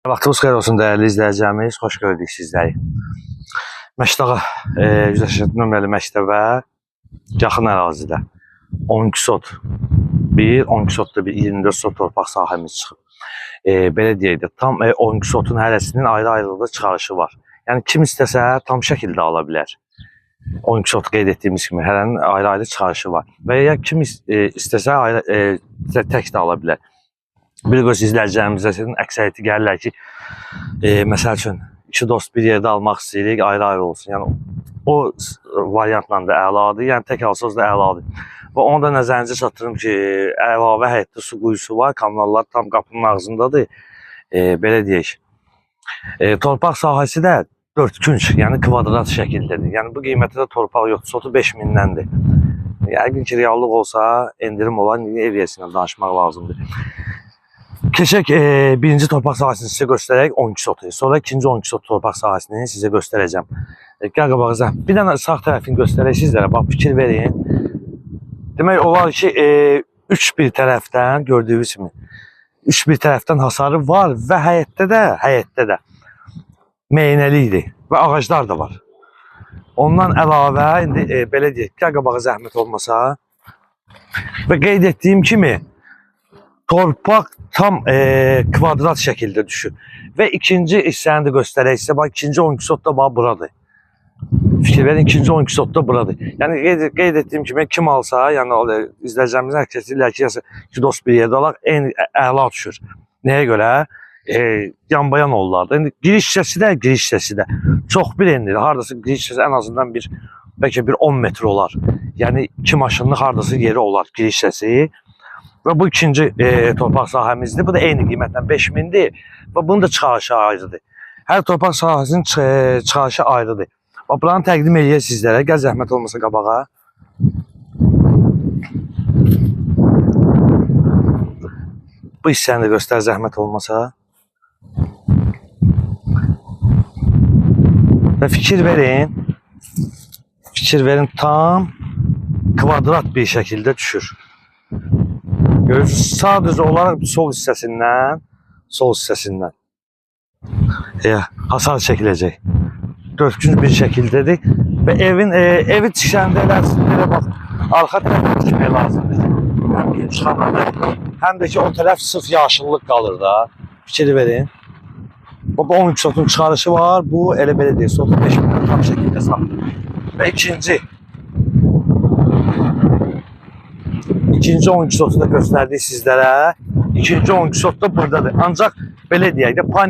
Vaxtınız xeyir olsun dəyərli izləyicilərimiz, xoş gördük sizləri. Məşdağa, 187 nömrəli məktəbə yaxın ərazidə 12 sot 1, 12 sotda bir 24 sot torpaq sahəmiz çıxıb. Belə deyək də, tam 12 sotun hərəsinin ayrı-ayrılıqda çıxarışı var. Yəni kim istəsə tam şəkildə ala bilər. 12 sot qeyd etdiyimiz kimi hərənin ayrı-ayrı çıxarışı var. Və ya kim istəsə ayrı, tək də ala bilər. Bir göz izləyicilərimizə əksəriyyəti gəlirlər ki, məsəl üçün iki dost bir yerdə almaq istəyirik, ayrı-ayrı olsun. Yəni o variantla da əladır, yəni tək alsanız da əladır. Və onu da nəzərinizə çatdırım ki, əlavə həyətdə su quyusu var, kanallar tam qapının ağzındadır. Belə deyək. Torpaq sahəsi də 4 künc, yəni kvadrat şəkildədir. Yəni bu qiymətdə də torpaq yoxdur, sotu 5000-dəndir. Yəqin ki, reallıq olsa, endirim olan ev yiyəsi ilə danışmaq lazımdır. Keçək birinci torpaq sahəsini sizə göstərək 12 sotu. Sonra ikinci 12 sot torpaq sahəsini sizə göstərəcəm. Gəl qabağıza. Bir dənə sağ tərəfini göstərək sizlərə. Bax, fikir verin. Demək olar ki, üç bir tərəfdən gördüyünüz kimi üç bir tərəfdən hasarı var və həyətdə də meynəlikdir və ağaclar da var. Ondan əlavə indi belə deyək, gəl qabağa zəhmət olmasa. Və qeyd etdiyim kimi torpaq tam kvadrat şəkildə düşür. Və ikinci hissəni də göstərək sizə. Bax, ikinci 12 sot da bax buradır. Fikir verin, ikinci 12 sot da buradır. Yəni qeyd etdiyim kimi kim alsa, yəni izləyicilərimizin əksəriyyəti deyirlər ki, iki dost bir yerdə alaq, ən əla düşür. Nəyə görə? Yanbayan olurlardı. İndi giriş hissəsi də çox bir endir. Hardasa giriş hissəsi ən azından bir bəlkə bir 10 metr olar. Yəni iki maşınlıq hardasa yeri olar giriş hissəsi. Və bu ikinci torpaq sahəmizdir. Bu da eyni qiymətlə 5000-dir. Və bunun da çıxarışı ayrıdır. Hər torpaq sahəsinin çıxarışı ayrıdır. Bax, buranı təqdim eləyək sizlərə. Gəl zəhmət olmasa qabağa. Bu hissəni də göstər zəhmət olmasa. Və fikir verin. Fikir verin, tam kvadrat bir şəkildə düşür. Görürsünüz, sadəcə olaraq sol hissəsindən hasar çəkiləcək. Dörtkünc bir şəkildədir və evi tikəndə elə bax, arxa tərəfə tikmək lazımdır. Həm gün çıxanda, həm də ki o tərəf sırf yaşıllıq qalır da. Fikir verin. Bu 12 sotun çıxarışı var. Bu elə belə deyil. Sotu 5000 tam şəkildə satılır. Və ikinci 12 sotu da göstərdik sizlərə. İkinci 12 sot da buradadır. Ancaq belə deyək də,